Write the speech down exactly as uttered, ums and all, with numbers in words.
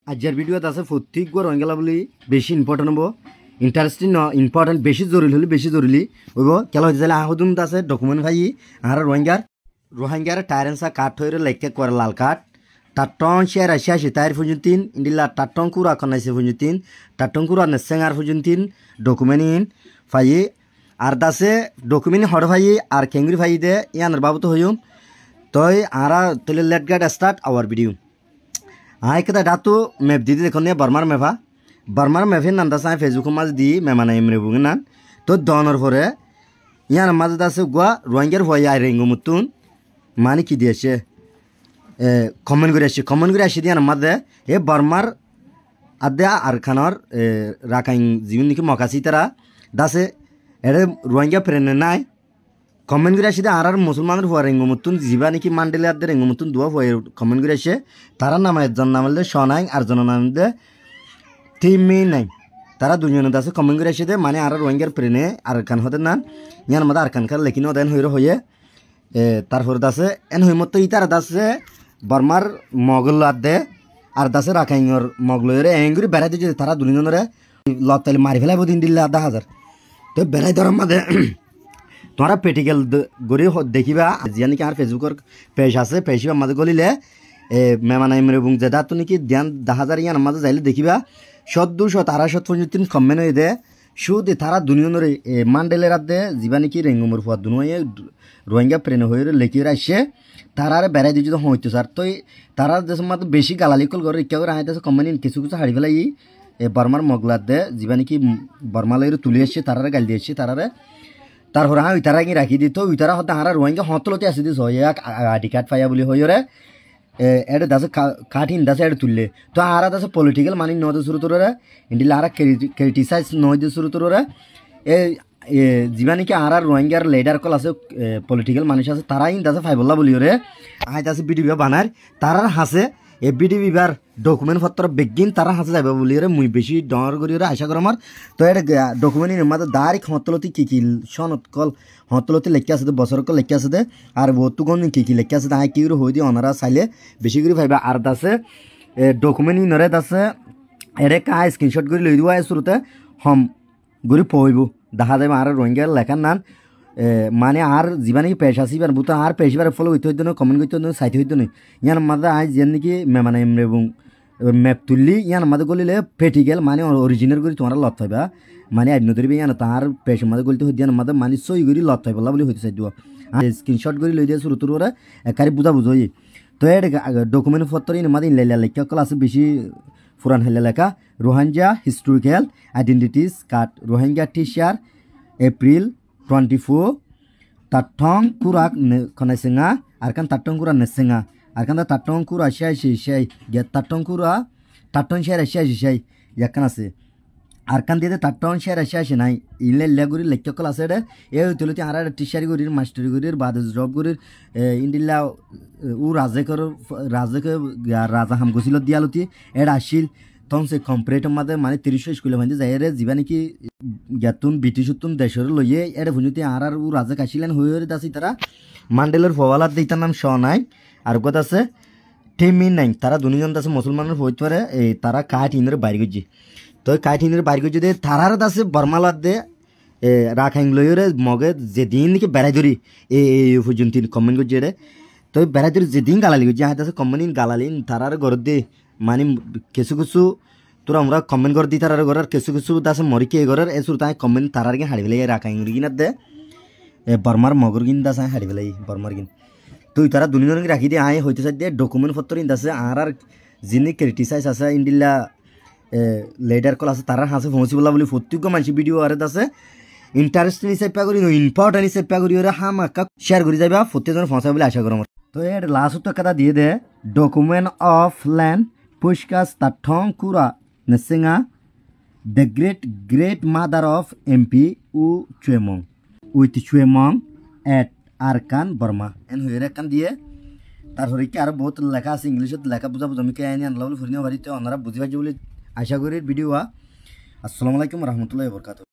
Aijjar video dasé fottí uggwá Rohingyala buli beci important óibo. Interesting no, important, beci zoruri óile beci zoruri óibo. Kiyólla hoitó sailé añí hodún dasé document faiyí añára Rohingyar. Rohingyar Tyrants card hoiyóre leikká uggwá lal card. Tattón Cera Ciaci táir foijjontin, endilla Tattón Kura Konaise foijjontin, Tattón Kura Nessengar foijjontin document in faiyí. Ar dasé document in hoçé faiyí, ar keéngori faiyí dé, yíanor babote hoiyúm. Toi añára tóile let get start our video. Aññí ekkán dáttu map didi dekón né, Bormar map. Bormar map or nan dasé aññí Facebook or mazé di, Memana Imrebung or nan. Toi donor fore, yíanor mazé dasé uggwá Rohingyar fua yá Rengumottún mani ki di aiccé, e, comment gori aiccé, comment gori aiccé de yíanor mazé, e Bormar adde Arkanor, e, Rakhine ziún niki Mog asé ítara dasé, ere Rohingya friend nái, comment gori aiccé de, añárar Musolmanor fua Rengumottún, zibá niki Mandela adde Rengumottún duwá fua comment gori aiccé, tarár nam ezzon nam óilde Shonaing, ar zonor nam óilde Timmi Naing. Tará duizone dasé comment gori aiccé de, mani añárar Rohingyar friend e Arkan hoó de nan, yíanor mazé Arkan kar lekí no de en hoiyóre hoiyé. E, tarfore dasé, en hoiyé motto ítara dasé Bormar Mogor loi adde, ar dasé Rakhainor Mog loiyóre, engori berai diyé de tará duní zonore, lot faile mari félaibo de endilla dahá zar. Toi berai dórar mazé tuáñra practical de-, gori ho-, dekíba, ziyán niki añár Facebook or page asé, page ibár mazé golile, e, Memana Imrebung zedáttu niki diyan dahá zar yíanor mazé zaile dekíba, cót, dui cót, arai cót foijjontin comment óiye de, cúde tará duní zonore, e, Mandela adde, zibá niki Rengumor fua dunuwaye, Rohingya friend hoiyóre lekíyóre aiccé, taráre berai diyé de hoóñitto sar. Toi tarár desór mazé beci galali ókkol gorér, ikká gorí aññí desór comment in kessú kessú haçi félaiyí, e, Bormar Mog loi adde, zibá niki Borma loiyóre tuli aiccé, taráre gail di aiccé, taráre. Tarfore aññí uitará gín rakí di, toi uitará hoó de añára Rohingya hoñttót loti asé de, sóiya, a-, a-, I D card faiya buli hoiyóre, e, ére dasé ka-, card in dasé ére tuille. Toi añára dasé political manúic no de cúru turore, endilla añára cri-, criticize no de cúru turore, e, e, zibá niki añárar Rohingyar leader ókkol asé, e, political manúic asé, tará in dasé faibolla buli óre, aññí dasé video ibá banair, tarár hañsé, e video ibár document fottor beggín tarár hañsé zaibo buli óre, mui beci dóñr gorí óre acá gorómor. Toi ére, e, document inor mazé direct hoñttót loti ki ki cónot ókkol, hoñttót loti lekká asé de, bosór ókkol lekká asé de, ar uottú gon ki ki lekká asé de, aññí ki gorí hoói di, onora saile beci gorí faiba. Ar dasé, e, document inore dasé, ére ekká screenshot gorí loi diba, e surute hom gorí foóibo. Dahá zaibo añára Rohingya lekár nan, e, mani añár zibá niki page asé, ibár bútore añár page ibáre follow goittó hoiddé no, comment goittó hoiddé no, saitó hoiddé no. Yíanor mazé aññí ziyán niki Memana Imrebung map tuillí, yíanor mazé golile practical, mani o-, original gorí tuáñra lot faiba. Mani aib no dóriba, yíanot añár page or mazé golile hoiddé, yíanor mazé mani sóiyi gorí lot faibolla buli hoitó saidde. Aññí screenshot gorí loi de cúru turore, ekkari buzá buzá óiye. Toi ére ga-, document fottor inor mazé in leilla lekká ókkol asé, beci furan heilla lekká. Rohingya Historical Identities Card, Rohingya Teacher, April twenty-four, Tattong Kurak ne-, Konasenga, Arkan Tattong Kura Nesenga, Arkan da Tattong Kura Shai Shai Shai, ge Tattong Kura, Tattong Shai Shai Shai, yakan asé. Arkan diyé de Tattong Shai Shai Shai nai, inle le guri lekka kol asé de, e toloti ara teacher gorir, master gorir, bade job gorir, e, indilla, e, u raze kor, raze ke, ya, raza ham gosilo diyaloti, ed ashil, Tonse complete mazé mane tiríc iskule fainde zaiyóre, ziba niki giyattún British ottún decóre loiyé, ére fuñjoti añárar ur azek asílen hoiyóre dase itara Mandela r fowal adde itar nam Shaw Naing, ar uggwá dase Timmy Naing, tara duni zon dase Musolmanor foit fare, e, tara kaáit inore bair goijjé. Toi kaáit inore bair goijjé de, tarare dase Borma ladde, e, Rakhine loiyóre Moge zedin niki berai dóri, e, e, e foijjonto comment goijjé de. Toi berai dóri zedin galali goijjé, añí dase comment in galali in tarare goródde, mani kessú kessú tura mura comment goródde tarare gorár, kessú kessú dase mori ke gorár, e surot añí comment tarare gin haçi félai, Rakhine gin adde, e, Bormar Mogor gin dase añí haçi félai, Bormar gin. Toi tara duni duni rakí de, añí hoite saidde document fottor in dase añárar zini criticize asé, indilla e, leader kol asé, tarar hañsé foóñsibolla buli fottí uggwá manúice video are dase interesting hísafe gorí, no important hísafe gorí, ore hámaká share gorí zaiba, fottí zone foóñsai buli acá gorí mor. Toi er last ot ekká diyé de, Document of Land, Pushkas Tathong Kura Nesenga, the great great mother of M P U Chwemong. With Chwemong at Arkan Borma. En hoiyóre ekkán diyé. Tarfore ki aró bout leká asé, English ot leká buzá buzá, ami ki eni anla buli fori no fari, toi onora buzi faijjó buli acá gorir video wa. Assalamu alaikum warahmatullahi wabarakatuh.